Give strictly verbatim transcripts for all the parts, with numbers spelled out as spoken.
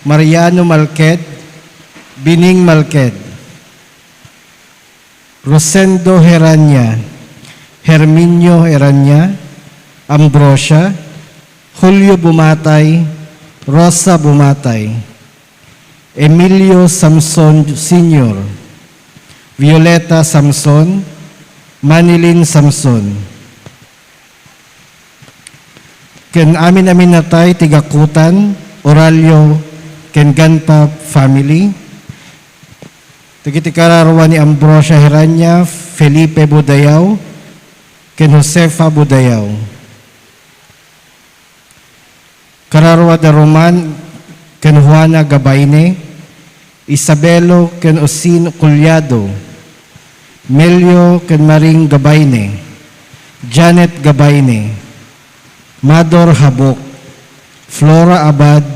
Mariano Malked, Bining Malked, Rosendo Herania, Herminio Herania, Ambrosia, Julio Bumatay, Rosa Bumatay, Emilio Samson Senior, Violeta Samson, Manilyn Samson. Ken amin-amin natay ti gakutan, Oralio ken Ganta family. Dagiti kararua ni Ambrosia Herania, Felipe Budayaw, ken Josefa Budayaw. Kararua da Roman ken Juana Gabaine, Isabelo ken Osin Collado, Melio ken Maring Gabaine, Janet Gabaine, Mador Habok, Flora Abad,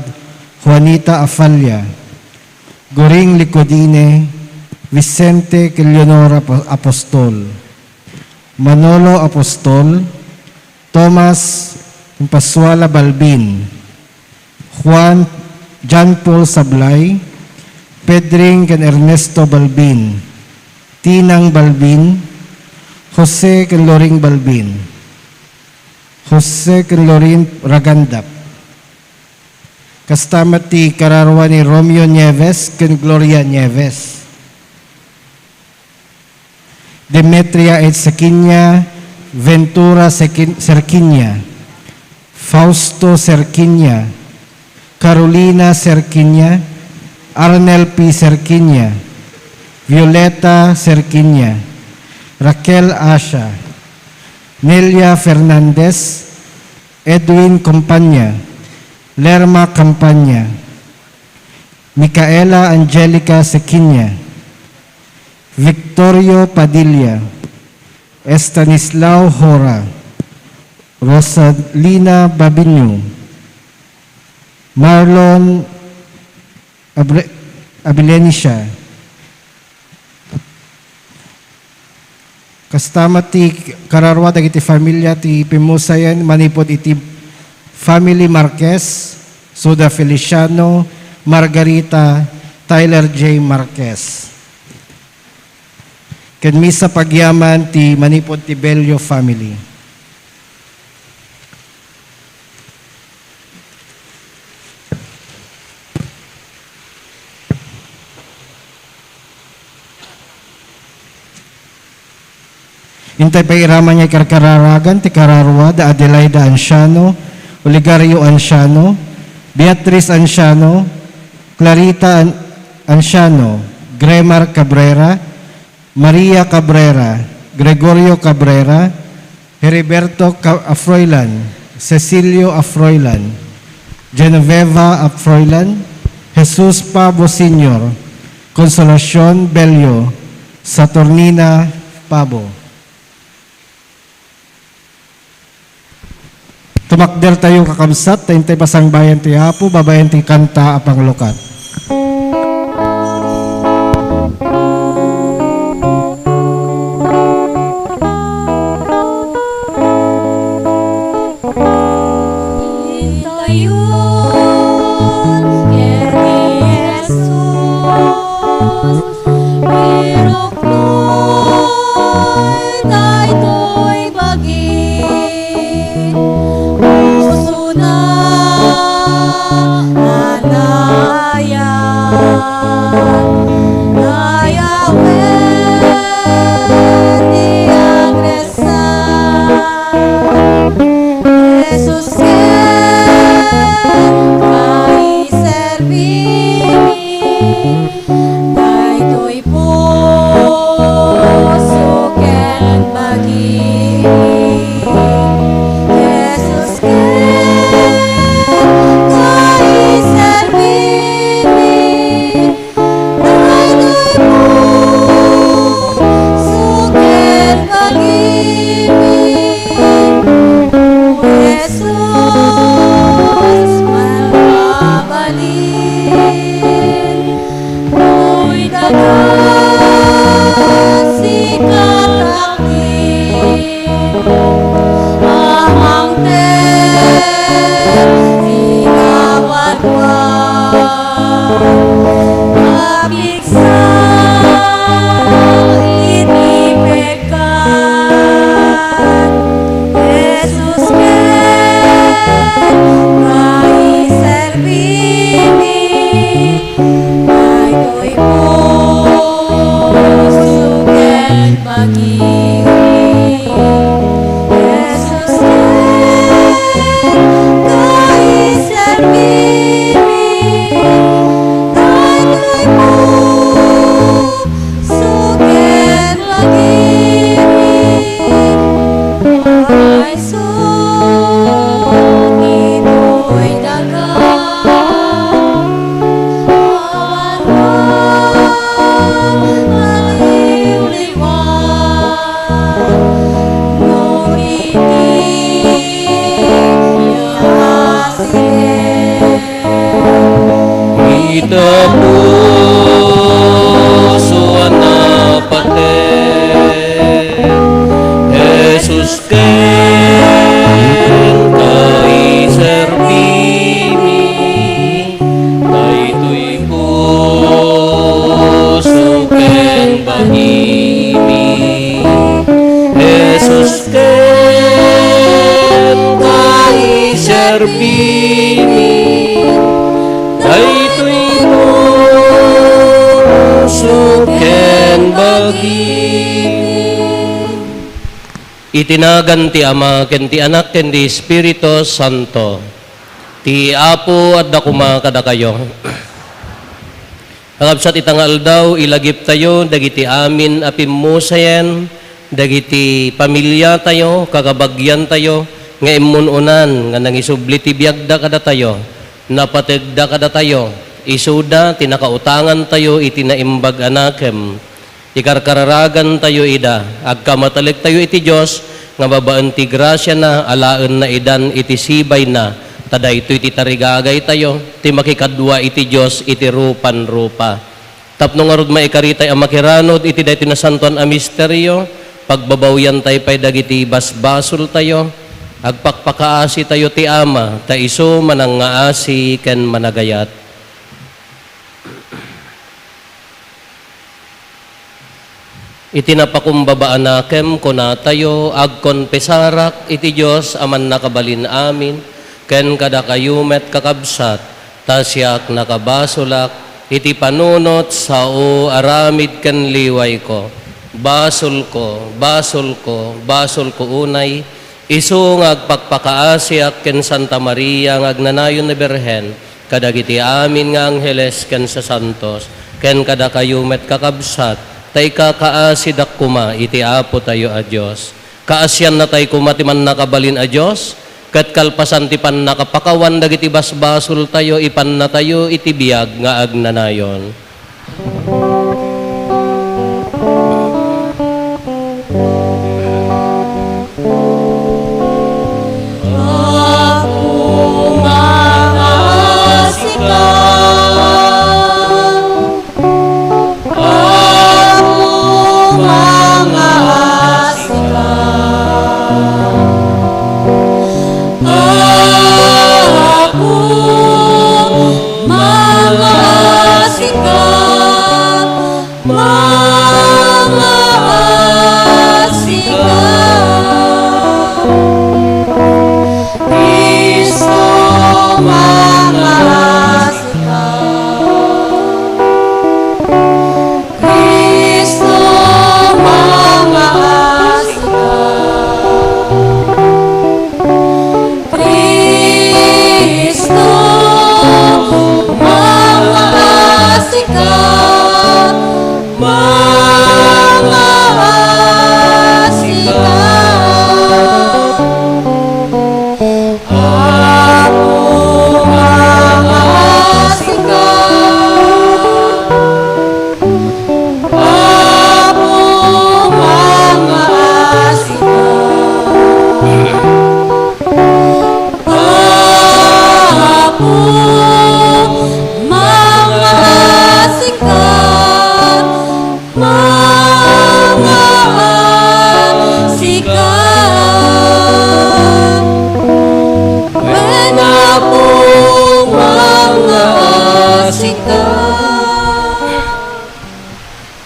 Juanita Afalla, Goring Licodine, Vicente ken Leonora Apo-, Apostol, Manolo Apostol, Thomas ken Pasuala Balbin, Juan, John Paul Sablay, Pedring ken Ernesto Balbin, Tinang Balbin, Jose ken Loring Balbin, Jose ken Lorin Ragandap. Kasta met ti kararua ni Romeo Nieves ken Gloria Nieves. Demetria H. Sequiña, Ventura Sequi-, Serquiña, Fausto Serquiña, Carolina Serquiña, Arnel P. Serquiña, Violeta Serquiña, Raquel Asha, Nelia Fernandez, Edwin Campaña, Lerma Campaña, Micaela Angelica Sequiña, Victorio Padilla, Estanislao Jora, Rosalina Babiño, Marlon Abre-, Abilenisha. Kasta met ti kararua dagiti familia ti pimmusayen manipud iti family Marquez, Suda Feliciano, Margarita, Tyler J. Marquez. Ken misa pagyaman ti manipud ti Bello family. Intay pay iraman nga ikarkararagan ti kararua da Adelaida Anciano, Olegario Anciano, Beatriz Anciano, Clarita An-, Anciano, Gremar Cabrera, Maria Cabrera, Gregorio Cabrera, Heriberto Ca-, Afroilan, Cecilio Afroilan, Genoveva Afroilan, Jesus Pabo Senior, Consolacion Bello, Saturnina Pabo. Tumakdertayo, kakabsat, ta intay pasangbayan ti Apo babaen ti kanta a panglukat. Intayon ken ni Jesus, iruknoy daytoy bagi, pusona a naay- Mapigsa iti pekkat, Jesus ken nga iserbimi, daytoy puso ken bagimi. Jesus ken nga iserbimi, daytoy puso ken bagimi. Ay, Sugitoy daga, awan maliwliwan, no iti asile. Ita puso a napateg, Jesus ken nga iserbimi, daytoy puso ken bagimi. Jesus ken nga iserbimi, daytoy puso ken bagimi. Iti nagan ti Ama, ken ti Anak, ken ti Espiritu Santo. Ti Apo adda koma kadakayo. Kakabsat, ita nga aldaw, ilagiptayo dagiti amin a pimmusayen, dagiti pamiliatayo, kakabagiantayo, nga immun-unan nga nangisubli ti biagda kadatayo, napategda kadatayo. Isuda ti nakautangantayo iti Naimbag a Nakem. Ikarkararagantayo ida, agkamatalektayo iti Dios nga babaen ti grasiana, alaenna idan iti sibayna, ta daytoy ti tarigagaytayo, ti makikadua iti Dios iti rupan rupa. Tapno ngarud maikaritay a makiranod iti daytoy nasantoan a misterio, pagbabawiantay pay dagiti basbasoltayo, agpakpakaasitayo ti Ama, ta isu manangngaasi ken managayat. Iti napakumbaba a nakem, kunatayo, agkonfesarak iti Dios a Mannakabalin-amin, ken kadakayo met, kakabsat, ta siak nakabasolak iti panunot, sao, aramid ken liwayko. Basolko, basolko, basolko unay, isu nga agpakpakaasiak ken Santa Maria nga agnanayon a Birhen, kadagiti amin nga angheles ken sasantos, ken kadakayo met, kakabsat, ta ikakaasidak koma iti Apotayo a Dios. Kaasiannatay koma ti Mannakabalin a Dios, ket kalpasan ti pannakapakawan dagiti basbasoltayo, ipannatayo iti biag nga agnanayon. Apo, mangaasika. Apo, mangaasika. Apo, mangaasika.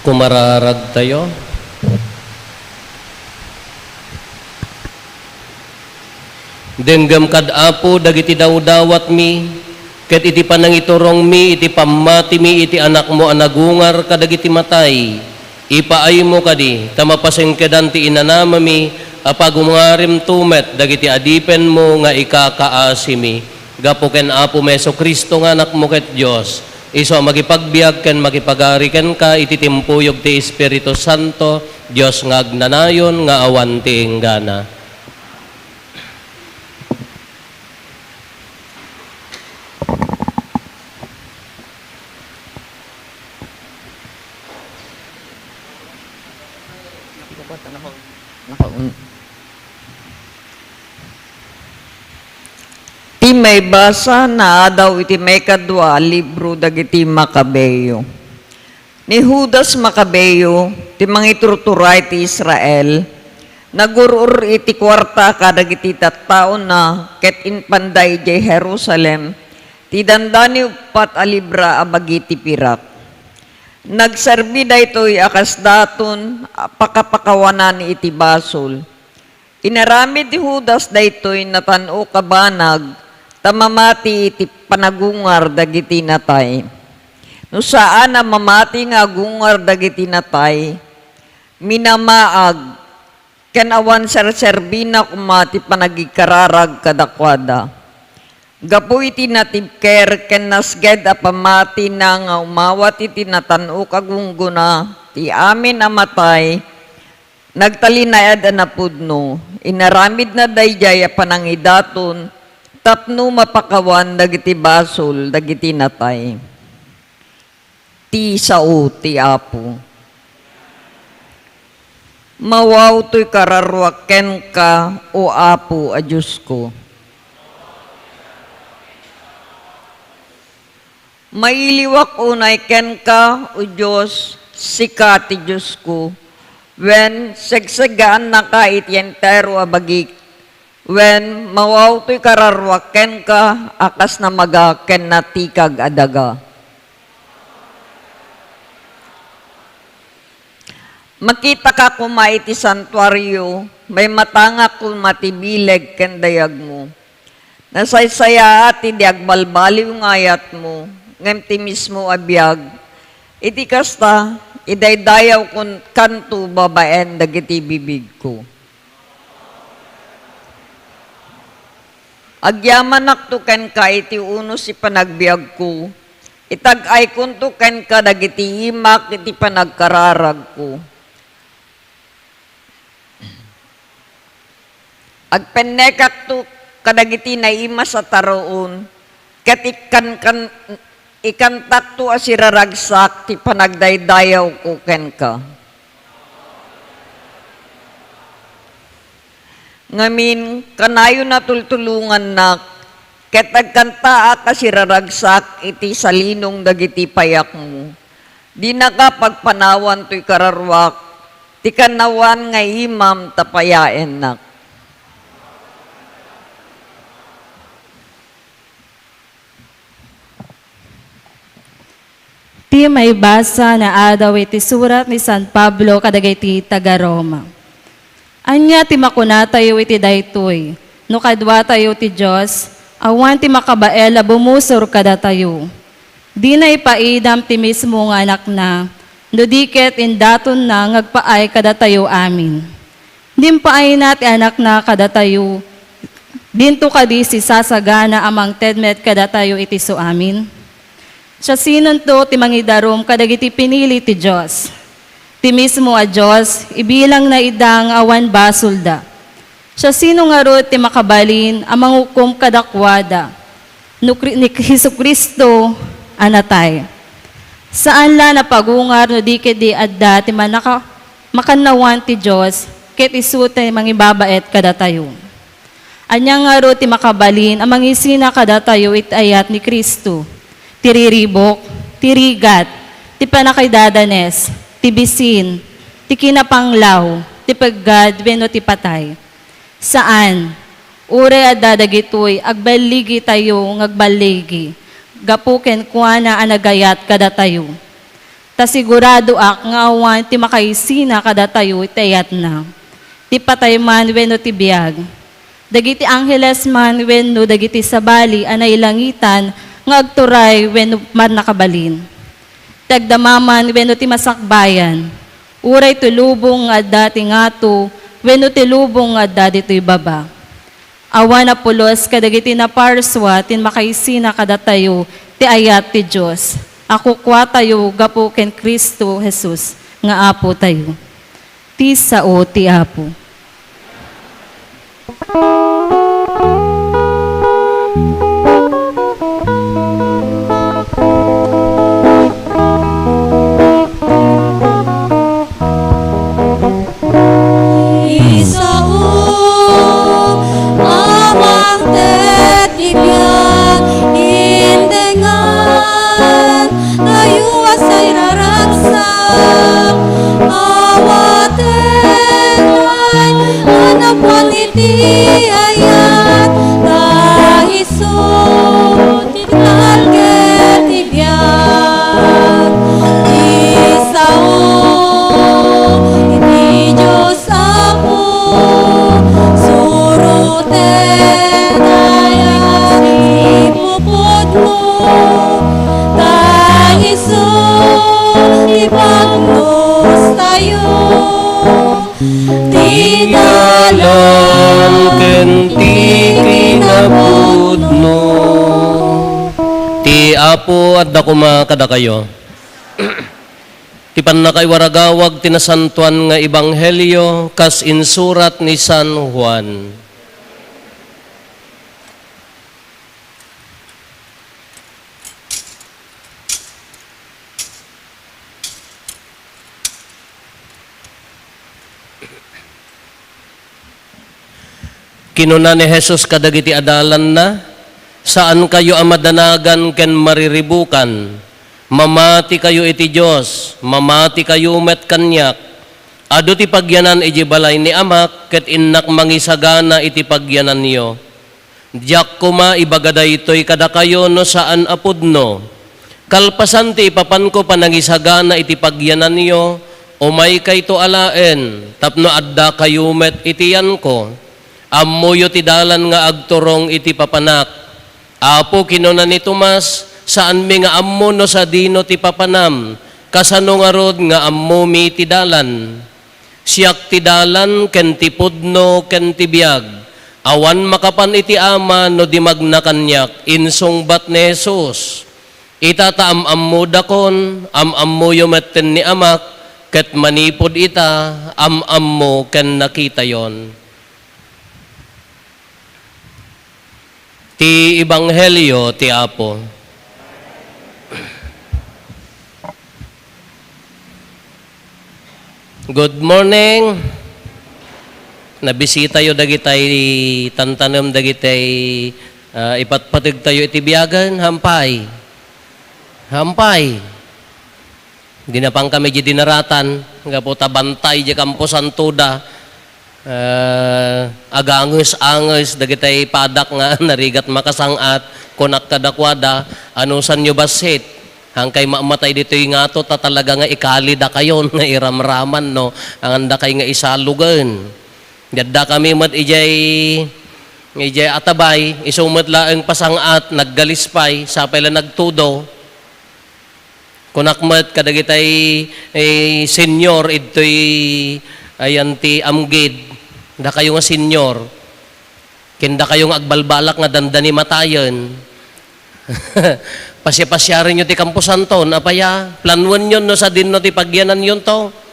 Kumararagtayo. Denggem kad, Apo, dagiti dawdawatmi, ket iti panangiturongmi iti pammatimi iti Anakmo a nagungar kadagiti matay, ipaaymo kadi ta mapasengkedan ti inanamami a pagungarimto met dagiti adipenmo nga ikakaasimi. Gapu ken Apomi Jesu-Cristo nga Anakmo ket Dios, isu a makipagbiag ken makipagari kenka iti timpuyog ti Espiritu Santo, Dios nga agnanayon nga awan ti inggana. Nakaun- Ti maibasa naadaw iti maikadua a libro dagiti Makabeo. Ni Judas Macabeo, ti mangiturturay ti Israel, nagur-or iti kuarta kadagiti tattaona ket impanda idiay Jerusalem ti dandani uppat a libra a bagi ti pirak. Nagserbi daytoy a kas daton a pakapakawanan iti basol. Inaramid ni Judas daytoy natan-ok a banag ta mamati iti panagungar dagiti natay. No saan a mamati nga agungar dagiti natay, minamaag, ken awan serserbina koma ti panagikkararag kadakuada. Gapu iti natibker ken nasged a pammatina nga umawat iti natan-ok a gunggona ti amin a matay, nagtalinaed a napudno. Inaramidna daydiay a panangidaton tapno mapakawan dagiti basol dagiti natay. Ti sao ti Apo. Mawaw toy kararuak kenka, O Apo a Diosko. Mailiwak unay kenka, O Dios, sika ti Diosko, wen segseggaannaka iti entero a bagik, wen mawaw toy kararuak kenka a kas namaga ken natikag a daga. Makitaka koma iti santuario, maimatangak koma ti bileg ken dayagmo. Nasaysayaat ti di agbalbaliw nga ayatmo, ngem ti mismo a biag. Iti kasta, idaydayaw kun-, kanto babaen dagiti bibigko. Agyamanakto kenka iti unos ti panagbiagko, itag-aykonto kenka dagiti imak iti panagkararagko. Agpennekakto kadagiti naimas a taruon, ket ikkankan-, ikkantakto a siraragsak ti panagdaydayawko kenka. Ngamin, kanayon a tultulongannak, ket agkantaak a siraragsak iti salinong dagiti payakmo. Dinaka pagpanawan toy kararuak, ti kannawan nga imam ta payaennak. Ti maibasa naadaw iti surat ni San Pablo kadagiti taga-Roma. Ania ti makunatayo iti daytoy? No kaduatayo ti Dios, awan ti makabael a bumusor kadatayo. Dina ipaidam ti mismo nga Anakna, no di ket indatonna nga agpaay kadatayo amin. Dimpaayna ti Anakna kadatayo, dinto kadi sisasagana a mangted met kadatayo iti suamin? Siasinonto ti mangidarum kadagiti pinili ti Dios? Ti mismo a Dios, ibilangna ida nga awan basolda. Siasino ngarud ti makabalin a mangukom kadakuada? No Cri-, ni Jesu-Cristo a natay. Saan la napagungar no di ket di adda ti manaka-, makannawan ti Dios, ket isu ti mangibabaet kadatayo. Ania ngarud ti makabalin a mangisina kadatayo iti ayat ni Cristo? Ti riribuk, ti rigat, ti pannakidadanes, ti bisin, ti kinapanglaw, ti peggad wenno ti patay? Saan. Uray adda dagitoy, agballigitayo nga agballigi. gapu kenkuana a nagayat kadatayo. Ta siguradoak nga awan ti makaisina kadatayo iti ayatna, ti patay man wenno ti biag, dagiti angheles man wenno dagiti sabali a nailangitan nga agturay wenno mannakabalin, ti agdama man wenno ti masakbayan, uray ti lubong nga adda ti ngato wenno ti lubong nga adda ditoy baba. Awan a pulos kadagiti naparsua ti makaisina kadatayo ti ayat ti Dios a kukuatayo gapu ken Cristo Jesus nga Apotayo. Ti sao ti Apo. Isao a mangted ti biag, indengan tayo a sairaragsak, awaten a napan iti ayat, ta isu ti talged ti biag. Isao iti Dios Apo, suroten ayat ti pupudno, ta isu ti bagnos tayo. Ti dalan ken ti kinapudno. Ti Apo adda koma kadakayo. Ti pannakaiwaragawag ti nasantoan nga ebanghelio kas insurat ni San Juan. Kinuna ni Jesus kadagiti adalanna, "Saankayo a madanagan ken mariribukan. Mamatikayo iti Dios, mamatikayo met kaniak. Adu ti pagyanan idiay balay ni Amak, ket innak mangisagana iti pagyananyo. Diak koma ibaga daytoy kadakayo no saan a pudno. Kalpasan ti ipapanko panangisagana iti pagyananyo, umaykayto alaen tapno addakayo met iti yanko. Ammoyo ti dalan nga agturong iti papanak." "Apo," kinuna ni Tomas, "saanmi nga ammo no sadino ti papanam. Kasano ngarud nga ammomi ti dalan?" "Siak ti dalan ken ti pudno ken ti biag. Awan makapan iti Ama no di magna kaniak," insungbat ni Jesus. "Ita ta am-ammodakon, am-ammoyo metten ni Amak, ket manipud ita, am-ammo ken nakitayon." Ti Ebanghelio ti Apo. Good morning. Nabisitayo dagitay tantanem, dagitay, ah, ipatpategtayo iti biagen, hampay. Hampay. Dinapan kami di dinaratan, gapu ta bantay di kamposantoda. Ah, aganges-anges dagitay padak nga narigat makasang-at, kunak kadakuada, "Anusanyo bassit? Hankay mamatay ditoy ngato ta talaga nga ikalidakayon nga iramraman, no? Angandakay nga isalugen." Diadda kami met idiay, idiay atabay, isu met laeng pasang-at, naggalispay, sapay la nagtudo. Kunak met kadagitay, eh, senior idtoy ayan ti amgid, "Dakayo nga senior, ken dakayo nga agbalbalak nga dandani matayen, pasiapasiarenyo ti kamposanto, apay a? Planuenyon no sadinno ti pagyananyonto."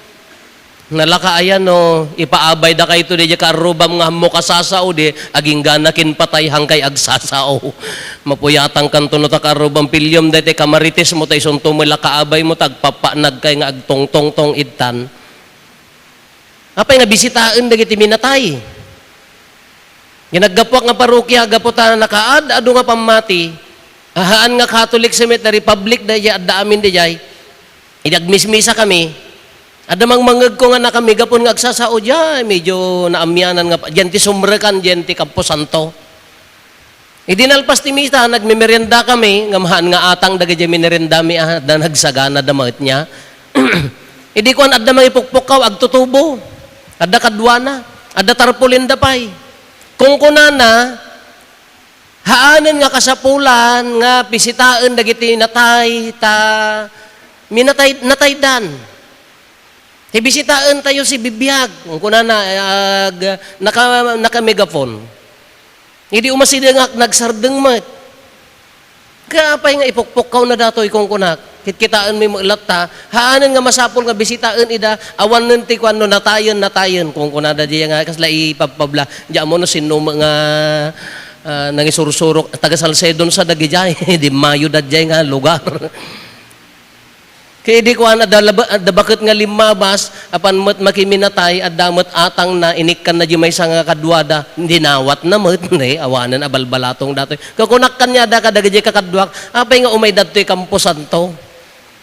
Nalaka aya no ipaabay dakayto diay kaarrubam nga ammo kasasao, di agingga kinpatay, hankay agsasao. Mapuyatangkanto no ta kaarrubam pilliom daytoy kamarites mo, ta isunto met la kaabaymo, ta agpappanag kay nga agtongtongtong ittan. Apay nga bisitaen dagiti minatay? Ginaggapuak nga parokya, gapu ta nakaad-adu nga pammati, ahaan nga Catholic Cemetery, public daydiay, adda amin daydiay. Idi agmismisa kami, adda mangmangegko nga nakami, gapun nga agsasao diay, medyo naamianan nga pa-, diyan ti sumrekan, diyan ti kamposanto. Idi nalpas ti misa, nagmemerienda kami, ngem haan nga atang dagiti meriendami a, da nagsagana da met nia. Idi kuan, adda mangipukpukkaw, agtutubo. Adda kaduana, adda tarpaulin da pay. Kunkunana, haanen nga kasapulan nga bisitaen dagiti natay, ta minatay-, nataydan. Ti bisitaentayo ti bibiag, kunkunana, ag-, naka-, naka-megaphone. Idi umasidengak, nagsardeng met. Apay nga ipukpukkawna datoy, kunkunak. Kitkitaenmi met latta, haanen nga masapul nga bisitaen ida, awanen ti kuan no natayen, natayen, kunkunada diay nga kasla ipabpabla. Diay ammo no sinno met nga, ah, nangisursurok, taga Salcedo sa dagidiay, dimmayo da diay nga lugar. Ket idi kuan, adda laba-, adda baket nga limmabas, apan met makiminatay, adda met atangna, inikkanna diay maysa nga kaduada, dinawatna met, ne, awanen a balbalatong datoy. Kunkunak kaniada kadagiti kakaduak, apay nga umay datoy Camposanto?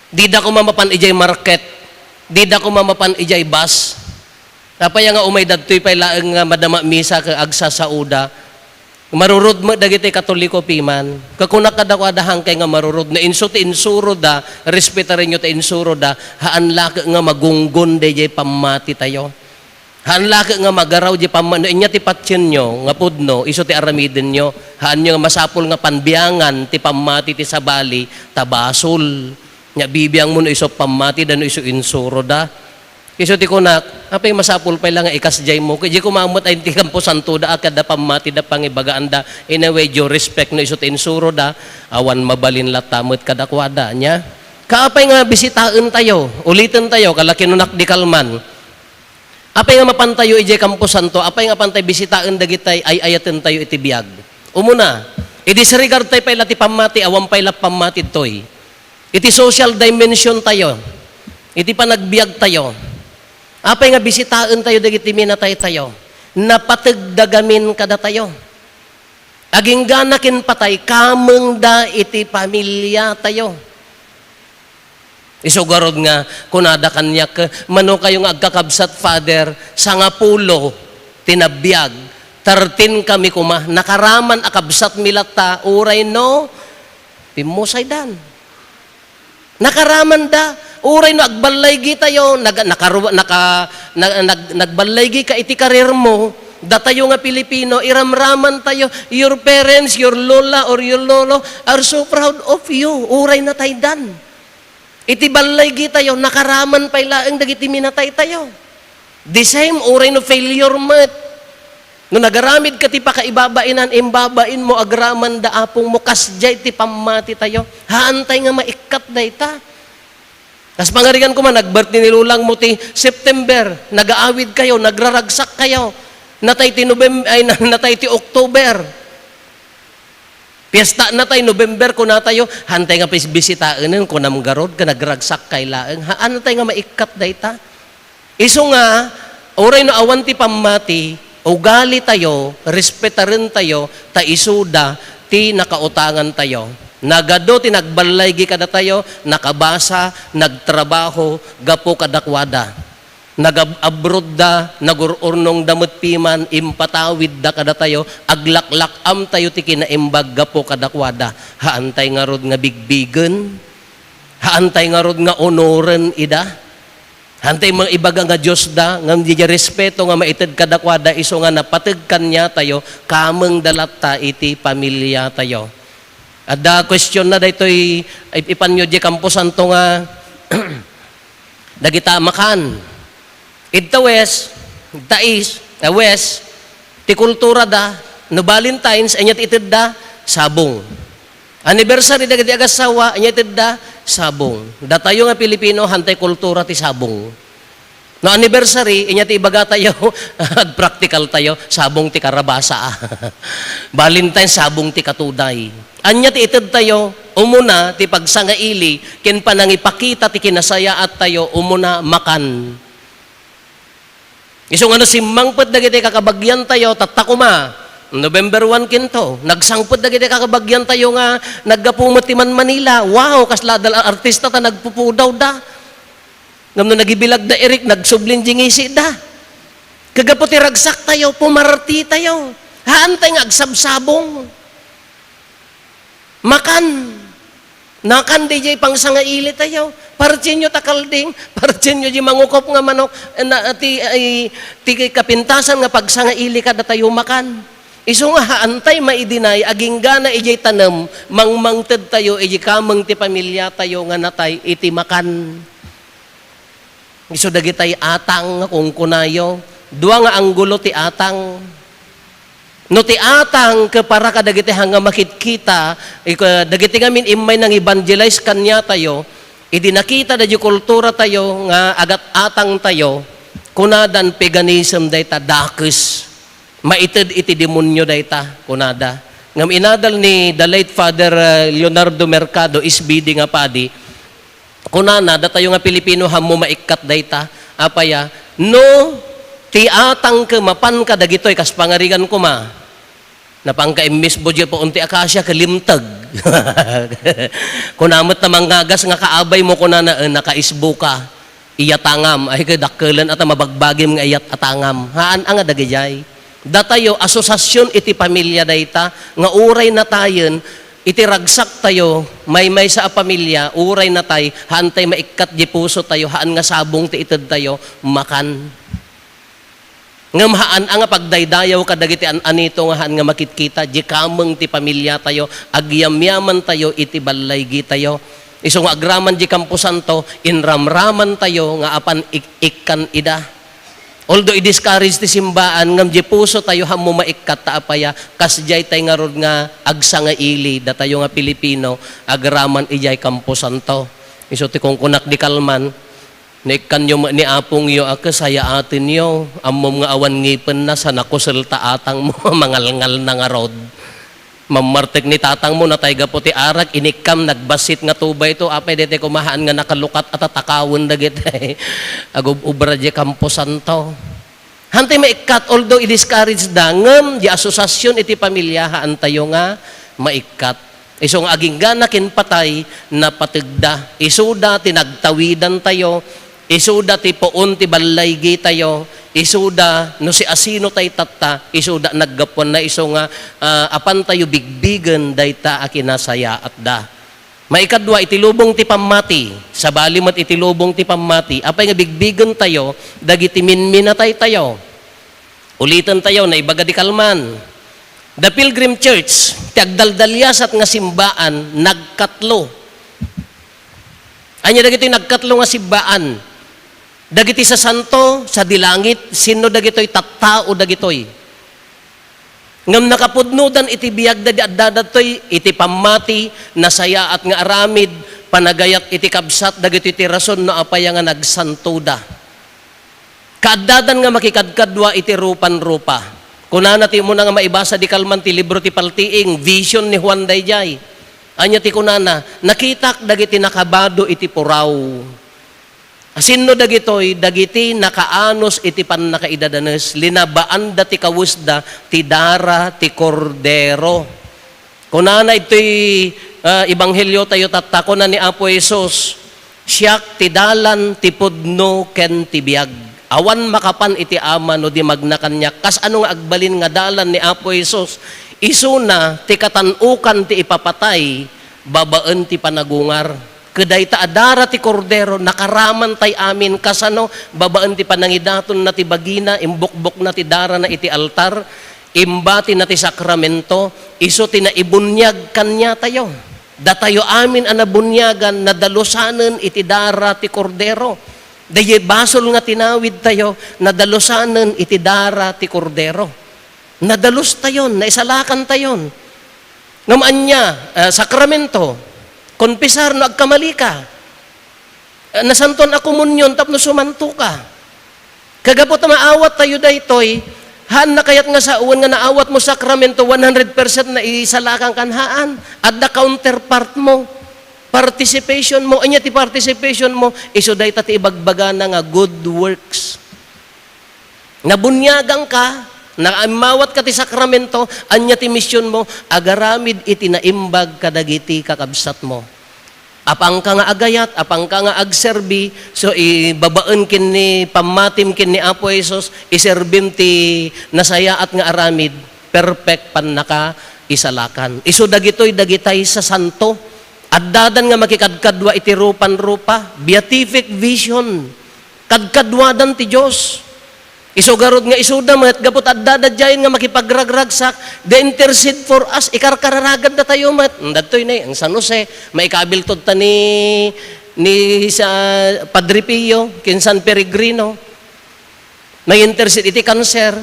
Dida koma mapan idiay market, dida koma mapan idiay bus. Apay nga umay datoy pay laeng nga madama misa ket agsasaoda. Marurod met dagiti Katoliko piman. Ket kunak kadakuada, haankay nga marurod. No inso ti insuroda, respetarenyo ti insuroda, haan la ket nga magunggon daydiay pammatitayo. Haan la ket nga magaraw diay pamma-, no ania ti patienyo nga pudno, isu ti aramidenyo. Haanyo nga masapul nga panbiangan ti pammati ti sabali, ta basol. Nya, bibiangmo no isu pammatida, no isu insuroda. Isu ti kunak, apay masapul pay la nga ikasdiaymo? Ket diay koma met ay ti Camposantoda a kada pammatida pangibagaanda. Anyway, due respect no isu ti insuroda, awan mabalin latta met kadakuada. Nya, kaapay nga bisitaentayo, ulitentayo, kala kinunak di kalman. Apay nga mapantayo idiay Camposanto, apay nga apantay bisitaen dagiti ay-ayatentayo iti biag? Umuna, i-disregard tayo pay la ti pammati, awan pay la pammati ditoy. Iti social dimension tayo, iti panagbiag tayo, apay nga bisitaen tayo dagiti minatay tayo? Napateg da gamin kadatayo. Aginggana ken patay, kamengda iti pamiliatayo. Isu garud nga kunada kaniak, "Mano kayo nga agkakabsat, Father, sangapulo ti nabiag, thirteen kami koma, nakaraman a kabsatmi latta, uray no, pimmusaydan." Nakaramanda, uray no agballaygi tayo, nag-, nakaru-, naka-, na-, nag-, nagballaygi ka iti karirmo, datayo nga Pilipino, iramraman tayo, your parents, your lola or your lolo are so proud of you, uray nataydan. Iti ballaygi tayo, nakaraman pay laeng dagiti minatay tayo. The same, uray no failure met. No nagaramid ka ti pakaibabainan, imbabainmo, agraman da apongmo, kasdiay ti pammati tayo. Haantay nga maikkat dayta. Kas pangarigan koma, nag-birthday ni lolangmo ti September, nagaawid kayo, nagraragsak kayo. Natay ti Novem-, ay, na-, natay ti October. Piesta natay, November, kunatayo, "Haantay nga pis-, bisitaenen," kunam garud, ken nagragsak kay laeng. Haantay nga maikkat dayta. Isu nga, uray no awan ti pammati, ugali tayo, respetarentayo, ta isuda ti nakautangan tayo. Nagadu ti nagballaygi kadatayo, nakabasa, nagtrabaho, gapu kadakuada. Nagab-abroad da, nagur-urnong da met piman, impatawid da kadatayo, aglaklak-am tayo ti kinaimbag gapu kadakuada. Haantay ngarud nga bigbigen? Haantay ngarud nga onoren ida? Haantay maibaga nga Dios da, ngem diay respeto nga maited kadakuada, isu nga napateg kaniatayo, kameng da latta iti pamiliatayo. Adda question na daytoy, ip-, ipanyo diay kamposanto nga dagita makan. Idta West, idta East, ah, West, ti kultura da, no Valentine's, ania ti itedda? Sabong. Anniversary dagiti agassawa, ania itedda? Sabong. Datayo nga Pilipino, haantay kultura ti sabong. No anniversary, ania ti ibaga tayo? Agpractical tayo, sabong ti karabasa. Valentine, sabong ti katuday. Ania ti ited tayo? Umuna, ti pagsangaili, ken panangipakita ti kinasayaat tayo, umuna, makan. Isu nga no simmangpet dagiti kakabagian tayo, tatta koma, November one kinto, nagsangpet dagiti kakabagian tayo nga naggapu met ti Man-Manila. Wow, kasla adda la artista ta nagpupudaw da. Ngem no nagibilag da Eric, nagsublin di ngisi da. Kagapu ti ragsak tayo, pumarti tayo. Haantay nga agsabsabong. Makan. Nakan diay pangsangaili tayo. Partienyo ta kalding, partienyo di mangukop nga manok, na, ti, ay, ti kapintasan nga pagsangaili kada tayo makan. Isu nga haantay maidinay, aginggana idiay tanem, mangmangted tayo, idi kameng ti pamilya tayo nga natay iti makan. Isu dagitay atang nga kunkunayo. Dua nga anggulo ti atang. No ti atang ket para kadagiti nga makitkita, ika-, dagiti ngamin immay nang-evangelize kaniatayo, idi nakita da di kultura tayo nga agat-atang tayo, kunadan paganism dayta dakes. Maited iti demonio dayta, kunada. Ngem inadal ni the late Father, uh, Leonardo Mercado, S B D nga padi, kunana, datayo nga Pilipino, hammo maikkat dayta. Apaya, no, ti atang ket mapanka dagitoy, kas pangarigan koma. Napanka immisbo di puon ti akasia ket limteg. Kuna met ta mangagas nga kaabay mo, kunana, "Eh, nakaisbo ka. Iyatangam." Ay, ket dakkelen a ta mabagbagim nga iyat-atangam. Haan a nga dagidiay. Datayo, asosiasion iti pamilya dayta, nga uray natayen, iti ragsak tayo, maymaysa a pamilya, uray natay, haantay maikkat di puso tayo, haan nga sabong ti ited tayo, makan. Ngem haan a nga pagdaydayaw kadagiti an-anito nga haan nga makitkita, di kameng ti pamilya tayo, agyamyaman tayo iti ballaygi tayo. Isu nga agraman di Kamposanto, inramraman tayo nga apan ik-, ikkan ida. Although i-discourage ti simbaan, ngem di puso tayo hammo maikkat ta apaya, kasdiay tay ngarud nga agsangaili, datayo nga Pilipino, agraman idiay Kamposanto. Isu ti kunkunak di kalman, naikkanyo met ni apongyo a kasayaatenyo, ammom nga awan ngipenna, sa nakusel ta atangmo, mangalngal na ngarud. Mammartek ni tatangmo, natay gapu ti arak, inikkam, nagbassit nga tubayto, apay daytoy koma haan nga nakalukat a tatakawen dagiti agub-ubra di Kamposanto. Hantay maikkat, although i-discourage da, ngem di asosiasion iti pamilya, haantayo nga maikkat. Isu nga aginggana ken patay, napategda. Isuda ti nagtawidantayo, isuda ti puon ti ballaygi tayo, isuda no siasino tay tatta, isuda naggapuanna isu nga, ah, apan tayo bigbigen dayta a kinasayaatda. Maikadua, iti lubong ti pammati, sabali met iti lubong ti pammati, apay nga bigbigen tayo dagiti minminatay tayo? Uliten tayo, naibaga di kalman. The Pilgrim Church, ti agdaldaliasat nga simbaan, nagkatlo. Ania dagitoy nagkatlo nga simbaan? Dagiti sasanto, sadi langit, sinno dagitoy? Tattao dagitoy. Ngem nakapudnodan iti biagda di adda datoy, iti pammati, nasayaat nga aramid, panagayat iti kabsat, dagitoy ti rason no apay nga nagsantoda. Kaaddadan nga makikadkadua iti rupa-rupa. Kunana ti umuna nga maibasa di kalman ti libro ti Paltiing, vision ni Juan daydiay. Ania ti kunana? "Nakitak dagiti nakabado iti puraw." Asinno dagitoy? Dagiti nakaanus iti pannakaidadanes, linabaanda ti kawesda ti dara ti Kordero. Kunana itoy, ah, ebanghelio tayo tatta, kuna ni Apo Jesus, "Siak ti dalan, ti pudno, ken ti biag. Awan makapan iti Ama no di magna kaniak." Kasano nga agbalin nga dalan ni Apo Jesus? Isuna ti katan-okan ti ipapatay babaen ti panagungar. Ket dayta a dara ti Kordero, nakaraman tay amin. Kasano? Babaen ti panangidatonna ti bagina, imbukbokna ti darana iti altar, imbatina ti sakramento, isu ti naibuniag kaniatayo. Datayo amin a nabuniagan, nadalusanen iti dara ti Kordero. Daydiay basol nga tinawidtayo, nadalusanen iti dara ti Kordero. Nadalustayon, naisalakantayon. Ngem ania, ah, sakramento, konfesar no agkamalika. Ah, nasantoan a komunion tapno sumanto ka. Kagapu ta maawat tayo daytoy, haan na kayat nga sawen nga naawat mo sakramento, one hundred percent na isalakan kan haan. Adda counterpart mo, participation mo. Ania ti participation mo? Isu dayta ti ibagbagana nga good works. Nabuniagan ka, naimmawat ka ti sakramento, ania ti mision mo? Agaramid iti naimbag kadagiti kakabsat mo. Apanka nga agayat, apanka nga agserbi, so, i-, babaen ken ni pammatim ken ni Apo Jesus, iserbim ti nasayaat nga aramid, perfect pannaka isalakan. Isu dagitoy dagitay sasanto. Addadan nga makikadkadua iti rupan-rupa, beatific vision. Kadkaduadan ti Dios. Isu garud nga isuda met, gapu ta adda daydiayen nga makipagragragsak, they intercede for us, ikarkararagan datayo met. Datoy ne, ang San Jose, maikabiltud ta ni, ni sa Padre Pio, ken San Peregrino. May intercede iti cancer.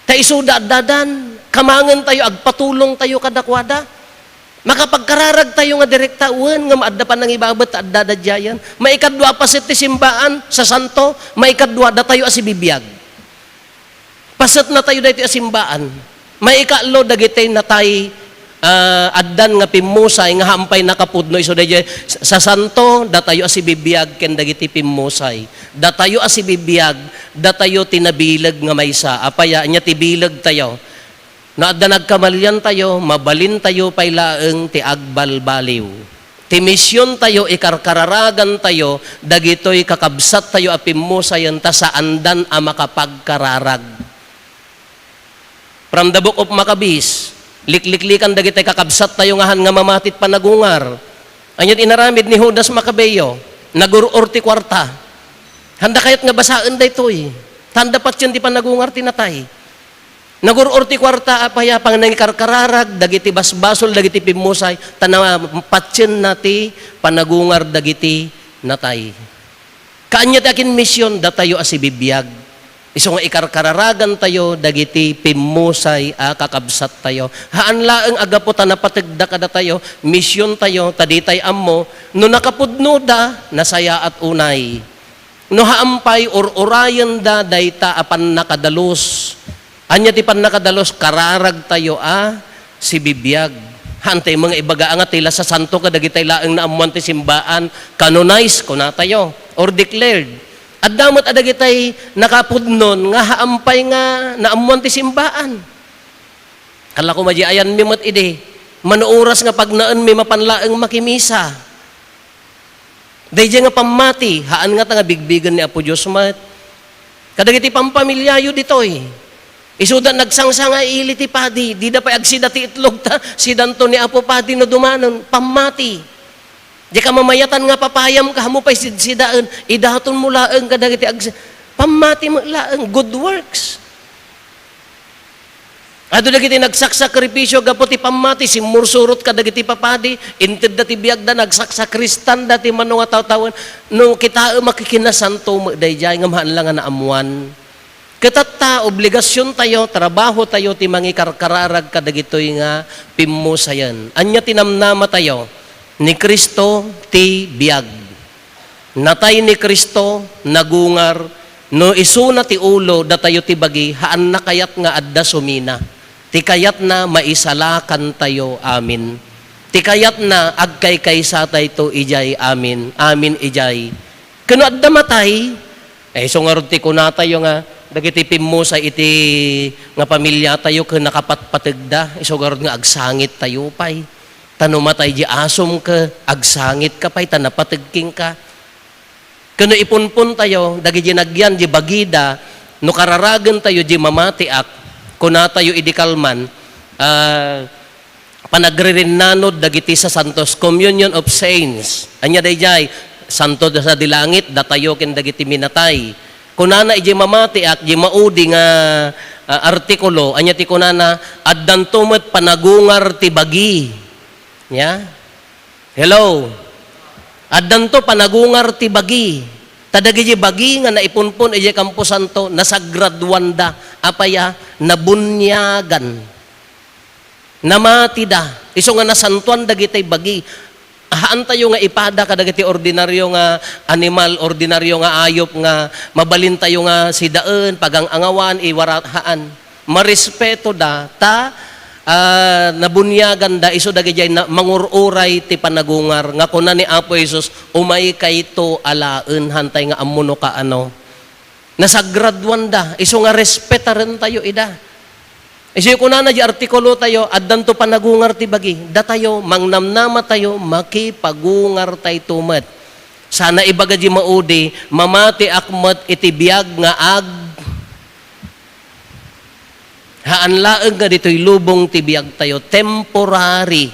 Ta isuda addadan, kamangen tayo, agpatulong tayo kadakuada. Makapagkararag tayo nga direkta, wen nga maadda panangibabet ta adda daydiayen. Maikadua, paset ti simbaan, sasanto, maikadua, datayo a sibibiag. Paset na tayo daytoy a simbaan. Maikatlo, dagiti natay, ah, addan nga pimmusay nga haan pay nakapudno isu daydiay sasanto, datayo a sibibiag ken dagiti pimmusay. Datayo a sibibiag, datayo ti nabileg nga maysa. Apay a, ania ti bileg tayo? No adda nagkamalian tayo, mabalin tayo pay laeng ti agbalbaliw. Ti mision tayo, ikarkararagan tayo, dagitoy kakabsat tayo a pimmusayen ta saandan a makapagkararag. From the Book of Maccabees, likliklikan dagiti kakabsat tayo nga haan nga mamati ti panagungar. Ania ti inaramid ni Judas Macabeo? Nagur-or ti kuarta. Handa kayat nga basaen daytoy. Ta handa patien ti panagungar ti natay. Nagur-or ti kuarta, apay a, panangikarkararag dagiti basbasol dagiti pimmusay, ta napatienna ti panagungar dagiti natay. Kaanya ti akinmision, datayo a sibibiag. Isu nga ikarkararagan tayo dagiti pimmusay a kakabsat tayo. Haan laeng a gapu ta napategda kadatayo, mision tayo, ta ditay ammo no nakapudnoda, nasayaat unay. No haan pay, ur-urayenda dayta a pannakadalus. Ania ti pannakadalus? Kararagtayo a sibibiag. Haan tayo nga ibaga nga ti la sasanto kadagitay laeng naammoan ti simbaan, canonized, kunatayo, or declared. Adda met a dagitay nakapudnon nga haan pay nga naammoan ti simbaan. Kala ko madi ayanmi met idi, mano oras nga pagnaenmi mapan laeng makimisa. Daydiay nga pammati, haan ngata nga bigbigen ni Apo Dios met. Kadagiti pampamiliayo ditoy, isuda nagsangsangaili ti padi, dida pay agsida ti itlog ta sidanto ni Apo Padi no dumanon, pammati. Di ka mamayatan nga papayam ka, ammo pay sidsidaen, idatonmo laeng kadagiti agsi-, pammati met laeng, good works. Adu dagiti nagsaksakripisio gapu ti pammati, simmursurot kadagiti papadi, intedda ti biagda, nagsaksakristanda ti mano nga tawtawen. No kitaem a kikinasanto met daydiay ngem haan la nga naammoan. Ket tatta, obligasiontayo, trabahotayo ti mangikarkararag kadagitoy nga pimmusayen. Ania ti namnamatayo? Ni Cristo ti biag. Natay ni Cristo, nagungar, no isuna ti ulo, datayo ti bagi, haanna kayat nga adda sumina. Ti kayatna, maisalakantayo amin. Ti kayatna, agkaykaysatayto idiay amin, amin idiay. Ken no adda matay, eh, isu ngarud ti kunatayo nga, dagiti pimmusay iti nga pamiliatayo ken nakapatpategda, isu ngarud nga agsangittayo pay. Ta no matay di asom ket agsangitka pay ta napateg kenka. Ken no ipunpontayo dagiti nagyan di bagida, no kararagentayo di mamatiak, kunatayo idi kalman, ah, panagririnnanod dagiti sasantos, communion of saints. Ania daydiay? Santo da sadi langit, datayo ken dagiti minatay. Kunana idiay mamatiak, di maudi nga, ah, artikulo, ania ti kunana? Addanto met panagungar ti bagi. Ya? Hello? Addanto panagungar ti bagi. Ta dagiti bagi nga naipunpon idiay kamposanto, nasagraduanda. Apay a? Nabuniagan. Namatida. Isu nga nasantoan dagiti bagi. Haantayo nga ipada kadagiti ordinario nga animal, ordinario nga ayop nga mabalintayo nga sidaen, pagang-angawan, iwara-, haan. Marespetoda, ta, ah, nabuniaganda isu dagidiay na-, mangur-uray ti panagungar nga kuna ni Apo Jesus, "Umaykayto alaen," hantay nga ammo no kaano. Nasagraduanda, isu nga respetarentayo ida. Isu kunana di artikulotayo, addanto panagungar ti bagi. Datayo, mangnamnamatayo, makipagungartayto met. Sana ibaga di maudi, mamatiak met iti biag nga ag-, Haan laeng nga ditoy lubong ti biagtayo, temporary.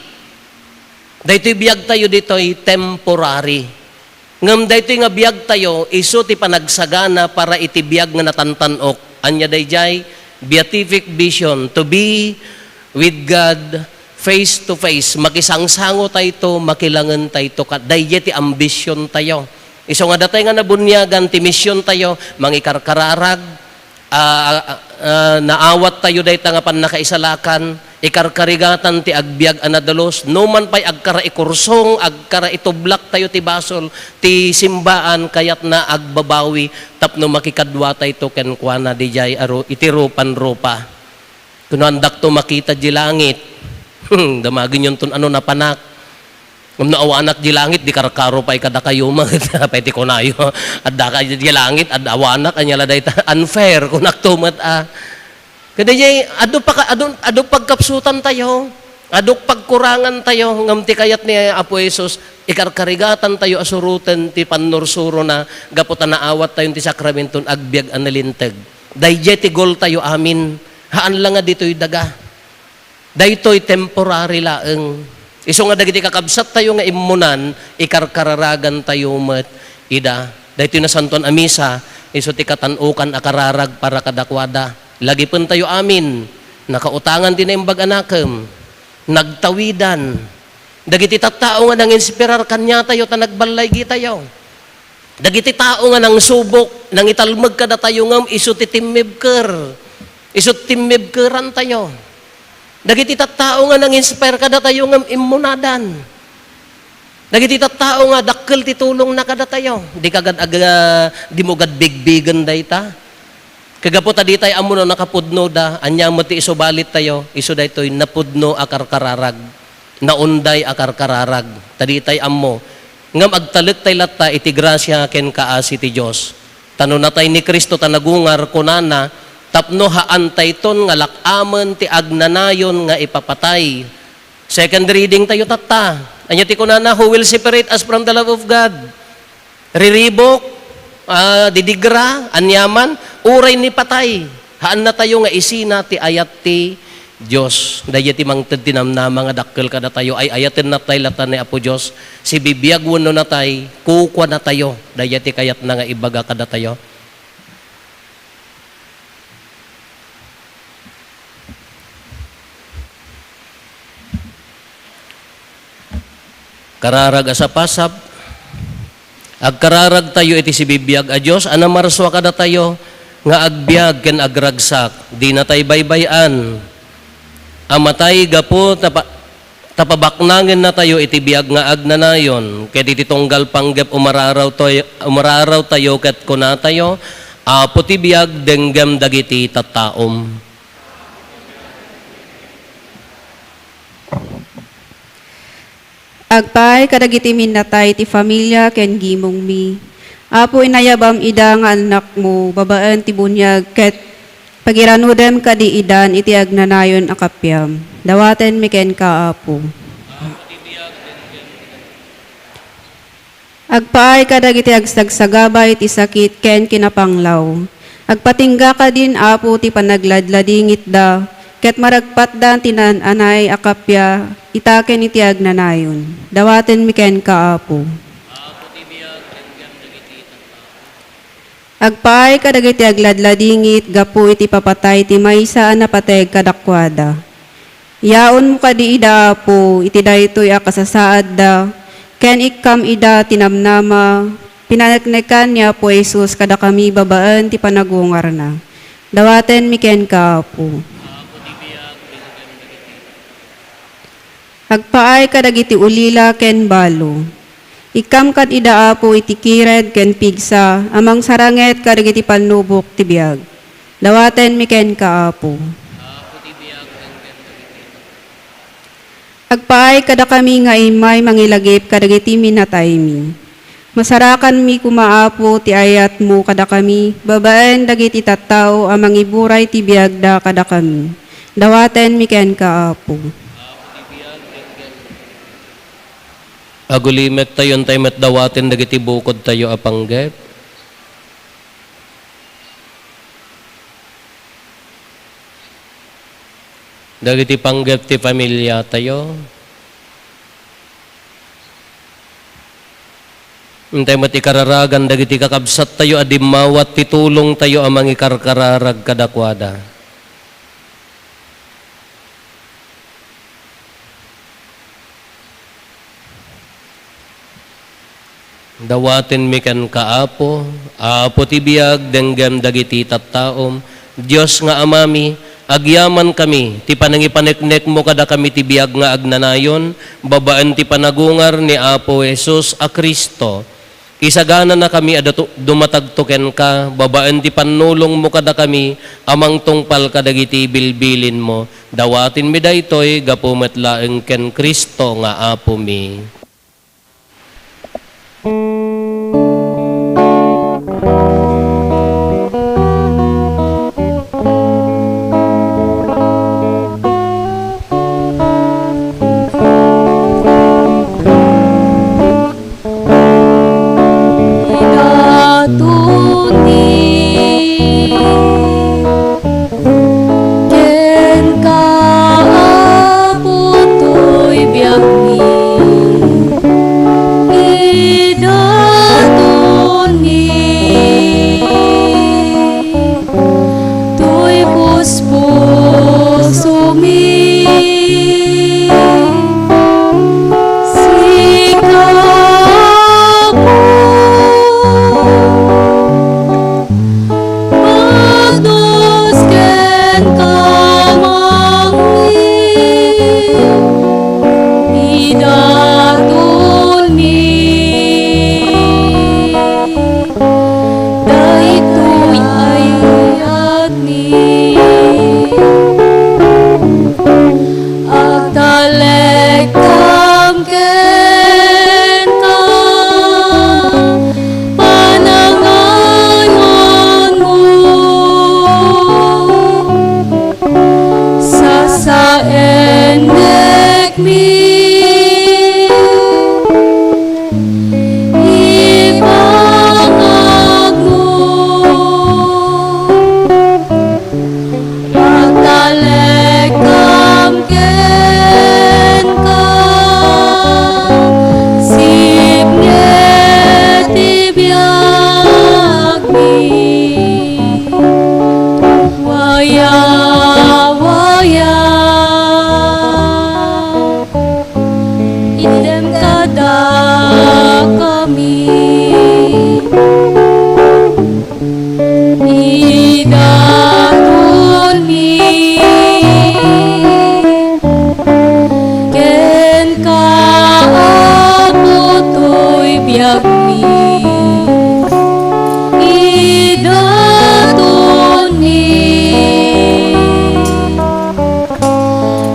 Daytoy biagtayo ditoy temporary. Ngem daytoy nga biagtayo, isu ti panagsagana para iti biag nga natantan-ok. Ania daydiay? Beatific vision, to be with God face to face. Makisangsango tayto, makilangen tayto, kat daydiay ti ambition tayo. Isu nga datay nga nabuniagan ti mission tayo, mangikarkararag, ah, ah, ah, naawat tayo dayta nga pannakaisalakan, ikarkarigatan ti agbiag a nadalus, no man pay agkaraikursong, agkaraitublak tayo ti basol, ti simbaan kayatna agbabawi tapno makikadua tayto kenkuana didiay a ru-, iti rupan-rupa. Kunandakto makita di langit. Damagen yonton ano napanak. Ngem no awanak di langit, di karkaro pay kadakayo met. Apay ti kunayo, adda ka di langit, ad-, awanak, ania la dayta? Unfair, kunakto met a. Kadaydiay, adu paka-, adu, adu pagkapsutan tayo, adu pagkurangan tayo, ngem ti kayat ni Apo Jesus, ikarkarigatan tayo a suroten ti pannursurona gapu ta naawat tayo ti sakramenton agbiag a nalinteg. Daydiay ti goal tayo amin. Haan la nga ditoy daga. Daytoy temporary laeng. Isu nga dagiti kakabsat tayo nga immunan, ikarkararagan tayo met ida. Daytoy nasantoan a misa, isu ti katan-okan a kararag para kadakuada. Lagipen tayo amin, nakautangan ti Naimbag a Nakem, nagtawidan. Dagiti tattao nga nanginspirar kaniatayo ta nagballaygi tayo. Dagiti tao nga nangsubok, nangitalmeg kadatayo ngem isu ti timmibker. Isu ti timmibkeran tayo. Dagiti tattao nga nanginspire kadatayo ngem immunadan. Dagiti tattao nga dakkel ti tulongna kadatayo. Di kagad ag-, ah, di mo gad bigbigen dayta. Kagapu ta ditay ammo no nakapudnoda, ania met ti isubalit tayo, isu daytoy napudno a karkararag. Naunday a karkararag. Ta ditay ammo. Ngem agtalek tay latta iti grasia ken kaasi ti Dios. Ta no natay ni Cristo ta nagungar, kunana, tapno haantayton nga lak-amen ti agnanayon nga ipapatay. Second reading tayo tatta. Ania ti kunana? "Who will separate us from the love of God?" Riribuk, ah, didigra, aniaman, uray ni patay. Haannatayo nga isina ti ayat ti Dios. Daydiay ti mangted ti namnama nga dakkel kadatayo. Ay-ayaten natay latta ni Apo Dios. Sibibiag wenno natay, kukuanatayo. Daydiay ti kayatna nga ibaga kadatayo. Kararag a sapasap, agkararagtayo iti sibibiag a Dios a namarsua kadatayo nga agbiag ken agragsak. Dinatay baybay-an a matay gapu ta pa-, ta pabaknangennatayo iti biag nga agnanayon, ket iti tunggal panggep umararawtayo, umararawtayo ket kunatayo, "Apo ti biag, denggem dagiti tattaom." Agpaay kadagiti minnatay ti familia ken gimongmi. Apo, inayabam ida nga annakmo babaen ti buniag ket pagiranudem kadi idan iti agnanayon a kappiam. Dawatenmi kenka, Apo. Agpaay kadagiti agsagsagaba iti sakit ken kinapanglaw. Agpatingga kadin, Apo, ti panagladladingitda, ket maragpatdan ti naan-anay a kappia ita ken iti agnanayon. Dawatenmi kenka, Apo. Agpaay kadagiti agladladingit gapu iti papatay ti maysa a napateg kadakuada. Yaonmo kadi ida, Apo, iti daytoy a kasasaadda, ken ikkam ida ti namnama, pinaneknekan ni Apo Jesus kadakami babaen ti panagungarna. Dawatenmi kenka, Apo. Agpaay kadagiti ulila ken balo. Ikkam kad ida, Apo, iti kired ken pigsa a mangsaranget kadagiti pannubok ti biag. Dawatenmi kenka, Apo. Agpaay kadakami nga immay mangilagip kadagiti minataymi. Masarakanmi koma, Apo, ti ayatmo kadakami babaen dagiti tattao a mangiburay ti biagda kadakami. Dawatenmi kenka, Apo. Agulimektayon tay met dawaten dagiti bukodtayo a panggep. dagiti panggep ti familiatayo. Intay met ikararagan dagiti kakabsattayo a dimmawat ti tulongtayo a mangikarkararag kadakuada. Dawatenmi kenka, Apo, Apo ti biag, denggem dagiti tattaom. Dios nga Amami, agyamankami ti panangipaneknekmo kadakami ti biag nga agnanayon, babaen ti panagungar ni Apo Jesus a Cristo. Isagananakami a datu-, dumatagto kenka, babaen ti pannulongmo kadakami a mangtungpal kadagiti bilbilinmo. Dawatenmi daytoy gapu met laeng ken Cristo nga Apomi. Idatonni kenka, Apo, toy biagmi. Idatonni toy puspusomi. Sika, Apo, pagdos ken kamangmi, idatonni daytoy ayatmi. Agtalekam kenka, panangayonmo, sasaennekmi, ipangagmo. Agtalekam kenka, sipnget ti biagmi. Waya, waya, item kadakami. Idatonni kenka, Apo, toy biagmi. Idatonni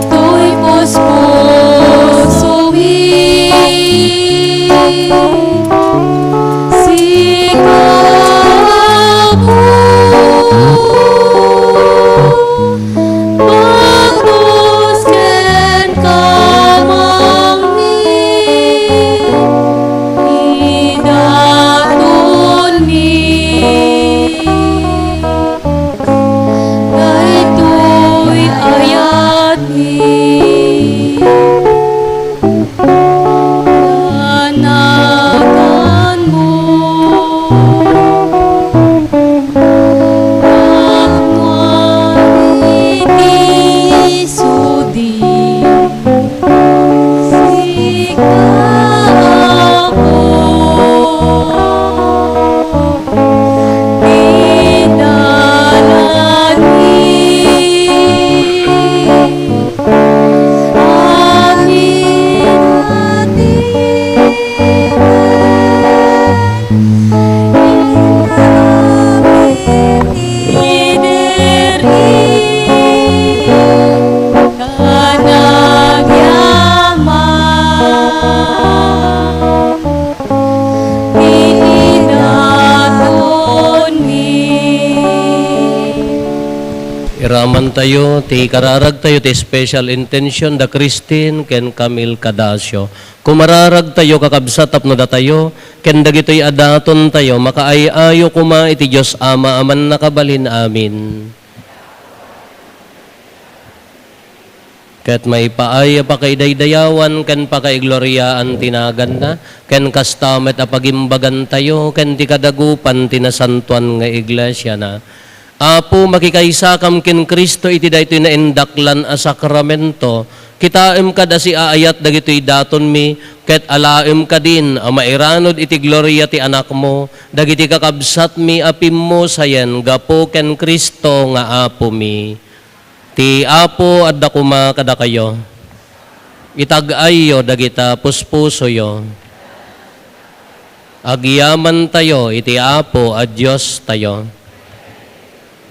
toy puspusomi. Sika, Apo, pagdos ken kamangmi, idatonni daytoy ayatmi. Naganmo, Sika, Apo, ti dalanmi. Amin a ti Iramantayo ti kararagtayo ti special intention da Christine ken Camille Cadacio. Kumararagtayo, kakabsat, tapno datayo ken dagitoy a datontayo makaay-ayo koma iti Dios Ama a Mannakabalin. Amin. Ket maipaay a pakaidaydayawan ken pakaigloriaan ti naganna, ken kasta met a pagimbagantayo ken ti kadagupan ti nasantoan nga iglesiana. Apo, makikaysakam ken Cristo iti daytoy naindaklan a sakramento. Kitaem kad a siaayat dagitoy datonmi, ket alaem kadin a mairanud iti gloria ti Anakmo dagiti kakabsatmi a pimmusayen gapu ken Cristo nga Apomi. Ti Apo adda koma kadakayo. Itag-ayyo dagita puspusoyo. Agyamantayo iti Apo a Diostayo.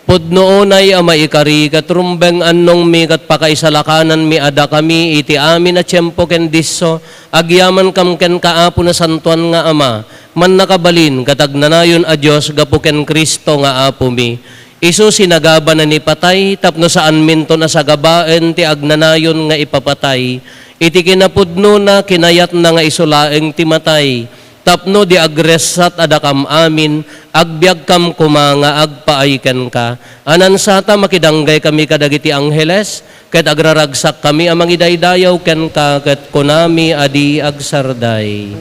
Pudno unay a maikari ket rumbeng annongmi ket pakaisalakananmi a dakami iti amin a tiempo ken disso, agyamankam kenka, Apo Nasantoan nga Ama, mannakabalin ket agnanayon a Dios gapu ken Cristo nga Apomi. Isu sinagabana ni patay tapno saanminton a sagabaen ti agnanayon nga ipapatay. Iti kinapudnona, kinayatna nga isu laeng ti matay. Tapno di agressat a dakam amin, agbiagkam koma nga agpaay kenka. Anansata, makidanggay kami kadagiti angheles, ket agraragsak kami a mangidaydayaw kenka, ket kunami a di agsarday.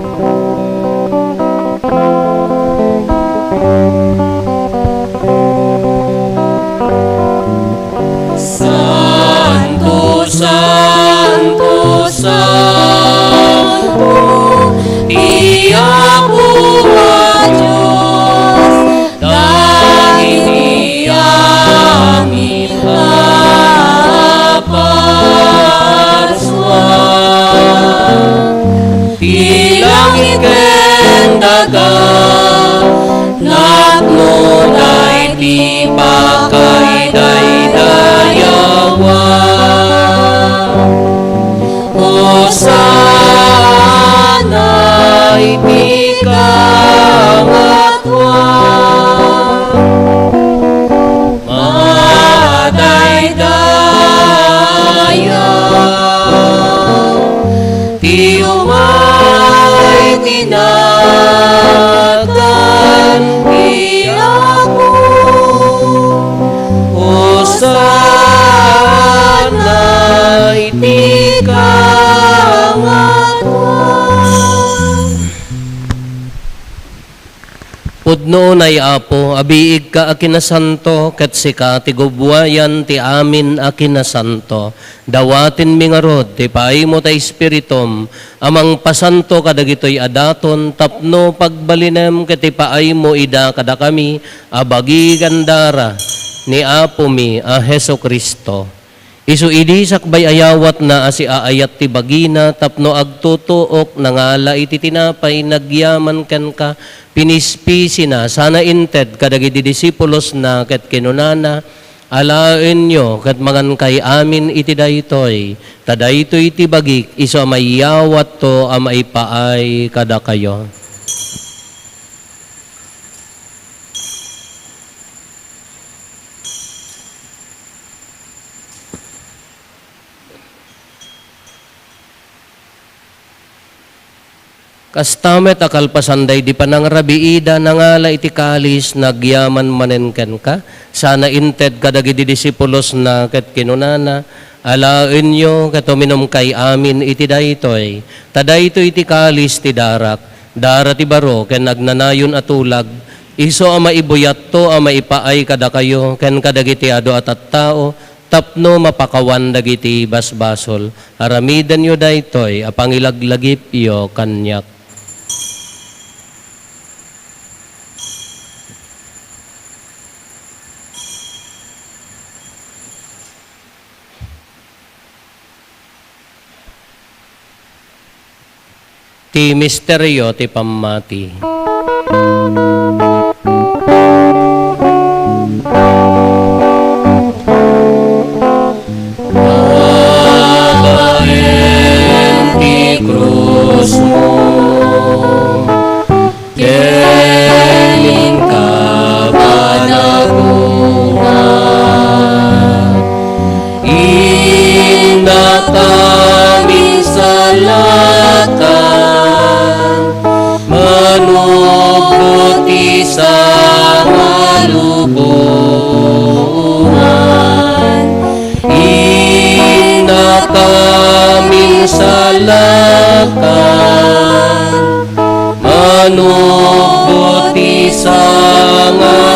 Santo, santo, santo, ti Apo a Dios, dagiti amin a parsua. Ti langit ken daga, napnona iti pakaidaydayawam. Hosanna iti kangatoan. Madaydayaw ti umay ti nagan ti Apo. Hosanna iti kangatoan. Pudno unay, Apo, a biigka a kinasanto, ket sika ti gubbuayan ti amin a kinasanto. Dawatenmi ngarud ti paaymo ta Espiritum a mangpasanto kadagitoy a daton tapno pagbalinem ket ipaaymo ida kadakami a bagi ken dara ni Apomi a Jesu-Cristo. Isu idi sakbay a yawatna a siaayat ti bagina tapno agtutuok, nangala iti tinapay, nagyaman kenka, pinispisina, sana inted kadagiti disipulosna ket kinunana, "Alaenyo ket mangankay amin iti daytoy, ta daytoy ti bagik, isu a maiyawatto a maipaay kadakayo." Kasta met a kalpasan daydi panangrabiida, nangala iti kalis, nagyaman manen kenka, sana inted kadagiti disipulosna ket kinunana, "Alaenyo ket uminumkay amin iti daytoy, ta daytoy ti kalis ti darak, dara ti baro ken agnanayon a tulag, isu a maibuyatto a maipaay kadakayo ken kadagiti adu a tattao, tapno mapakawan dagiti basbasol. Aramidenyo daytoy a pangilaglagipyo kaniak." Ti misterio ti pammati. Babaen ti krusmo, ken inka managungar. Innak a misalakan, manubot ti sangalubongan. Innak Amin salakan, manukbot ti sangalubongan.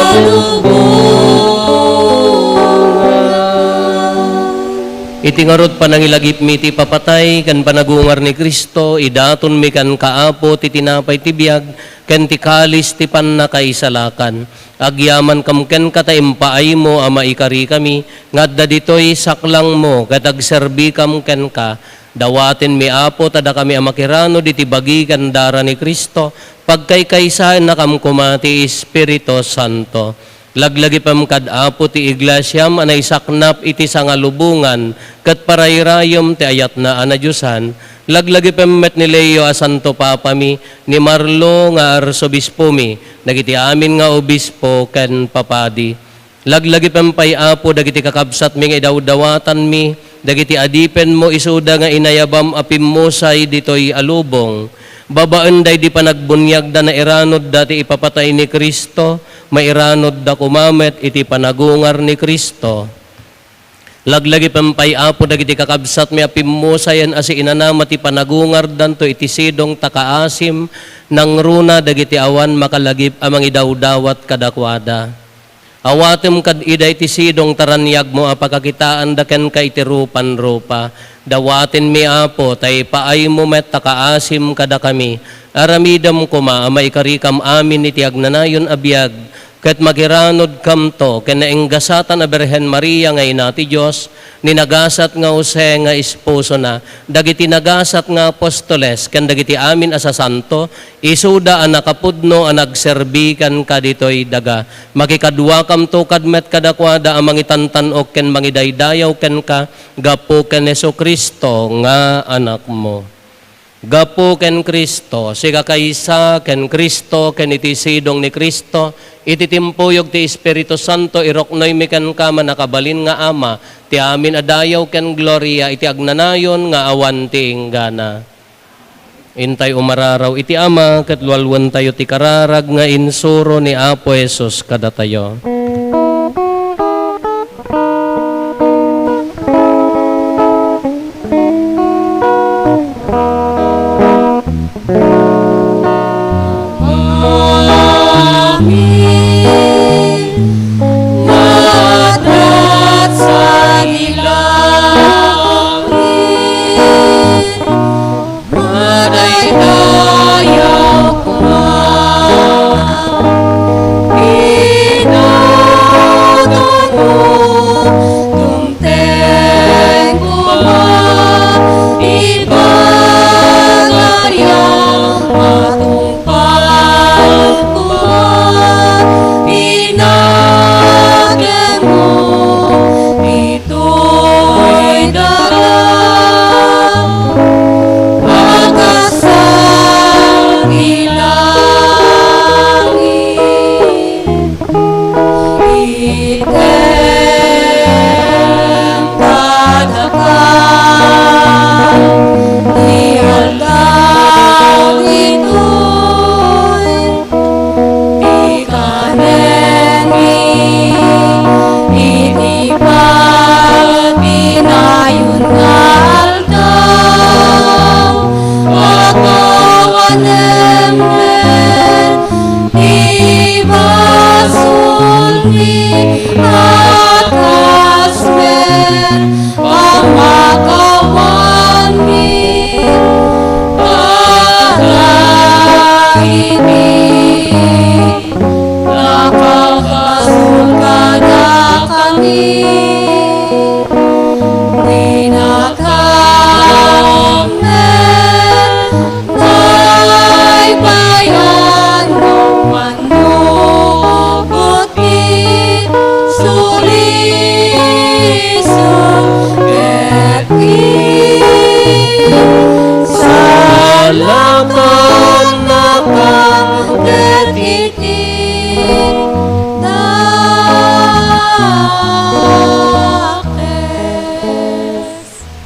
Iti ngarud panangilagipmi ti ipapatay ken panagungar ni Cristo, idatonmi kenka, Apo, ti tinapay ti biag ken ti kalis ti pannakaisalakan. Agyamankam kenka ta impaaymo a maikarikami nga adda ditoy saklangmo ket agserbikam kenka. Dawatenmi, Apo, ta dakami a makiranod iti bagi ken dara ni Cristo, pagkaykaysaennakam koma ti Espiritu Santo. Laglagipem kad, Apo, ti iglesiam a naisaknap iti sangalubongan ket parayrayem ti ayatna a nadiosan. Laglagipem met ni Leo a Santo Papami, ni Marlo nga arsobispomi, dagiti amin nga obispo ken papadi. Laglagipem pay, Apo, dagiti kakabsatmi nga idawdawatanmi, dagiti adipenmo isuda nga inayabam a pimmusay ditoy a lubong. Babaen daydi panagbuniagda, nairanodda ti ipapatay ni Cristo, mairanodda koma met iti panagungar ni Cristo. Laglagipem pay, Apo, dagiti kakabsatmi a pimmusayen a siinanama ti panagungardanto iti sidong ta kaasim, nangruna dagiti awan makalagip a mangidawdawat kadakuada. Awatem kad ida iti sidong ta raniagmo a pakakitaanda kenka iti rupanrupa. Dawatenmi, Apo, ta ipaaymo met ta kaasim kadakami. Aramidem koma a maikarikam amin iti agnanayon a biag, ket makiranodkamto ken naenggasatan a Birhen Maria nga Ina ti Dios, ni nagasat nga Jose nga esposona, dagiti nagasat nga apostoles, ken dagiti amin a sasanto, isuda a nakapudno a nagserbi kenka ditoy daga. Makikaduakamto kad met kadakuada a mangitantan-ok ken mangidaydayaw kenka gapu ken Jesu-Cristo nga Anakmo. Gapu ken Cristo, sika kaysa ken Cristo, ken iti sidong ni Cristo, iti timpuyog ti Espiritu Santo, iruknoymi kenka, mannakabalin nga Ama, ti amin a dayaw ken gloria iti agnanayon nga awan ti inggana. Intay umararaw iti Ama, ket lualuentayo ti kararag nga insuro ni Apo Jesus kadatayo. Madaydayaw koma, Ina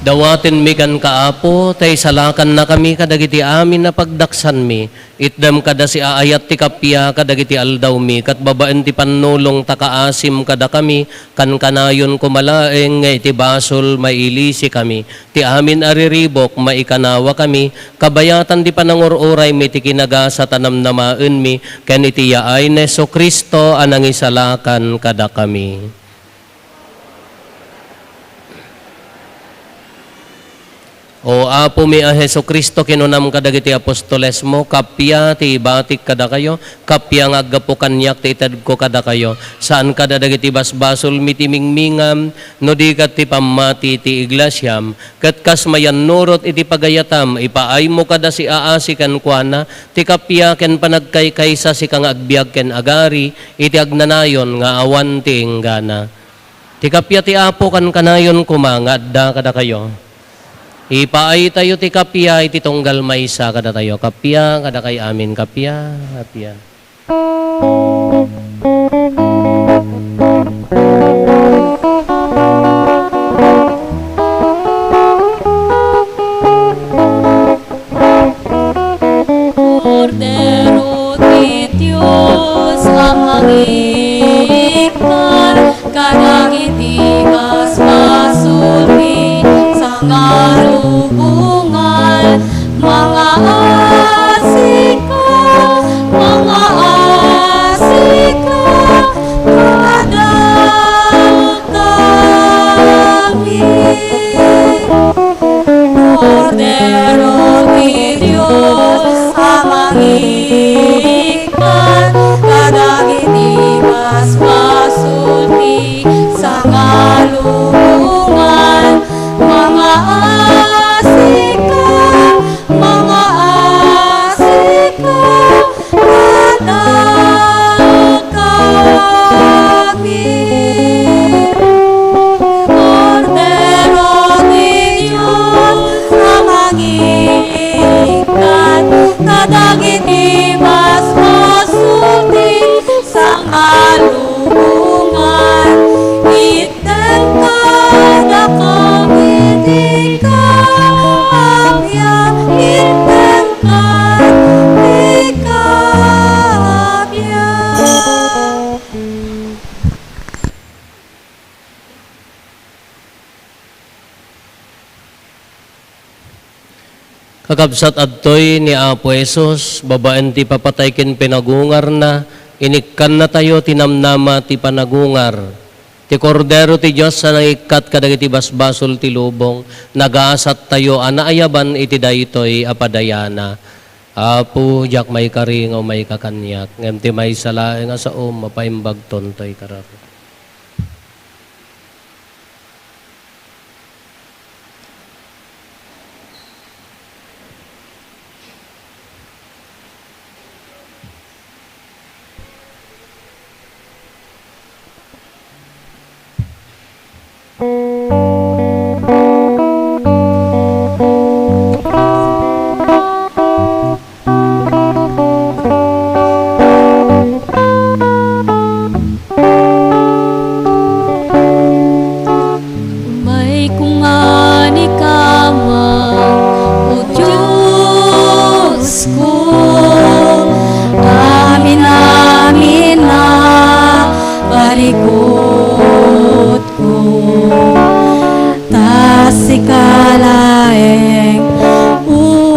Dawatenmi kenka, Apo, ta isalakannakami kadagiti amin a pagdaksanmi. Itdem kada siaayat ti kappia kadagiti aldawmi, ket babaen ti pannulong ta kaasim kadakami, kankanayon koma laeng nga iti basol mailisikami. Ti amin a riribuk, maikanawakami, kabayatan ti panangur-uraymi ti kinagasat a namnamaenmi, ken iti yaay ni Jesu-Cristo a nangisalakan kadakami. O Apomi a Jesu-Cristo, kinunam kadagiti apostolesmo, "Kappia ti ibatik kadakayo, kappia nga aggapu kaniak ti itedko kadakayo." Saan kada dagiti basbasolmi ti mingmingam, no di ket ti pammati ti iglesiam, ket kas mayannurot iti pagayatam, ipaaymo kada siaasi kenkuana, ti kappia ken panagkaykaysa, sika nga agbiag ken agari iti agnanayon nga awan ti inggana. Ti kappia ti Apo kankanayon koma nga adda kadakayo. Ipaaytayo ti kappia iti tunggal maysa kadatayo. Kappia kadakay amin, kappia, kappia. Kordero ti Dios a mangikkan kadagiti basbasol ti sangalubongan, mangaasika, mangaasika kadakami. Kordero ti Dios a mangikkan kadagiti basbasol ti sangalubongan, mangaasika, mangaasika kadakami. Kordero ti Dios a mangikkan kadagiti basbasol ti sangalubongan, itdem kadakami ti kappia, itdem kadakami ti kappia. Kakabsat, adtoy ni Apo Jesus, babaen ti ipapatay ken pinagungarna, inikkannatayo ti namnama ti panagungar. Ti Kordero ti Dios a nangikkat kadagiti basbasol ti lubong, nagasattayo a naayaban iti daytoy a padayana. Apo, diak maikari nga umayka kaniak, ngem ti maysa laeng a saom, mapaimbagton toy kararag. Umayko ngarud kenka, O Diosko, amin-amin a parikutko, ta sika laeng, O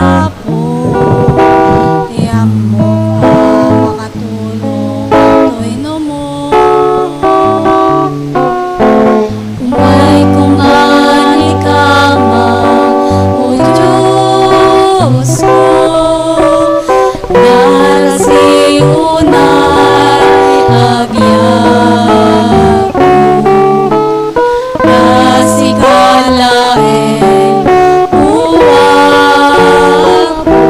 Apo, ti ammok a tulong toy no umay. Umayko ngarud kenka, O Diosko, narasiw unay a biagko. Ta sika laeng, O Apo,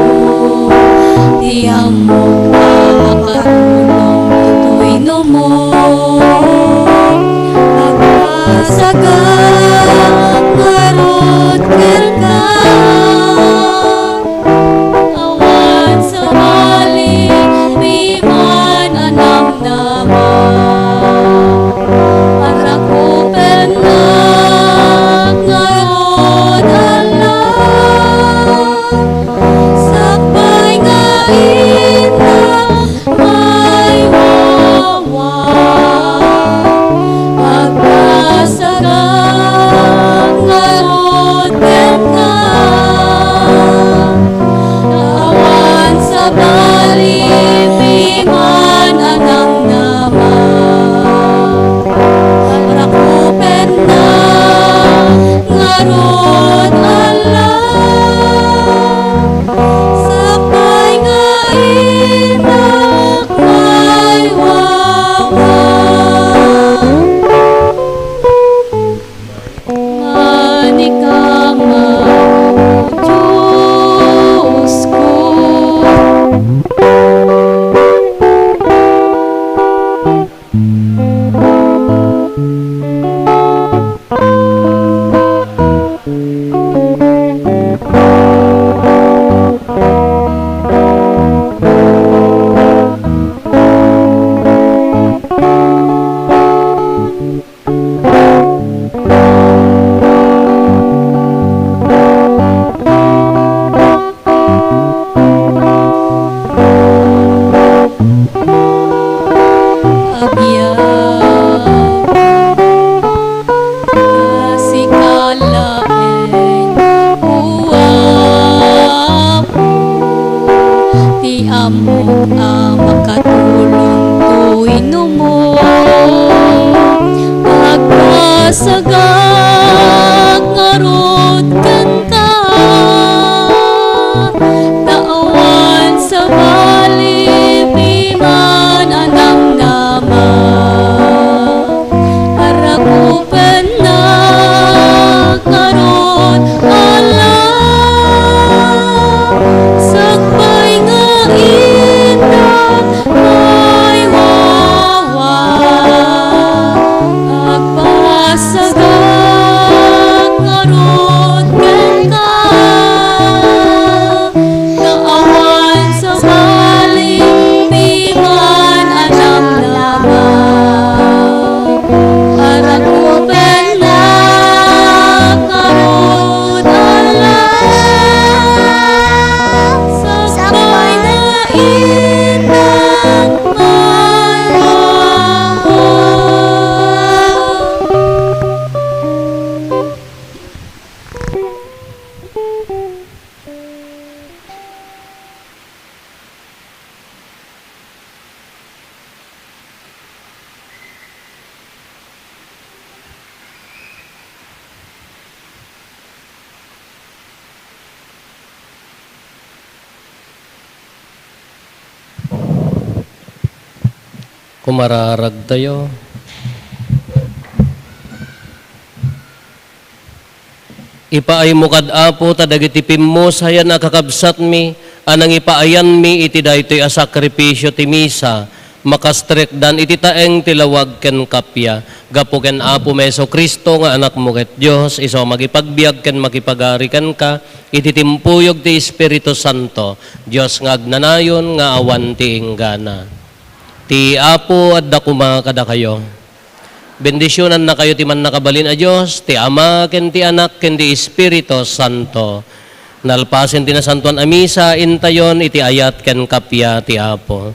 ti ammok a makatulong toy no umay. Agpasamak ngarud kenka. Awan sabali, piman a namnama, a rakupennak Ammok a makatulongto inumo, agbasagak ngarud kenka, ta awan sabali piman a namnama. Arakupennak ngarud, Ala, sakbay nga itan maywawa, agbasagak ngarud kenka. Nga awan sabali piman a namnama. Arakupennak ngarud, Ala, sakbay nga itan maywawa. Kumararagtayo. Ipaaymo kad, Apo, ta dagiti pimmusayan a kakabsatmi a nangipaayanmi iti daytoy a sakripisio ti misa, makastrekdan iti taeng ti lawag ken kappia. Gapu ken Apomi Jesu-Cristo nga Anakmo ket Dios, isu a makipagbiag ken makipagari kenka iti timpuyog ti Espiritu Santo, Dios nga agnanayon nga awan ti inggana. Ti Apo adda koma kadakayo. Bendisionannakayo ti Mannakabalin a Dios, ti Ama, ken ti Anak, ken ti Espiritu Santo. Nalpasen ti Nasantoan a Misa, intayon iti ayat ken kappia ti Apo.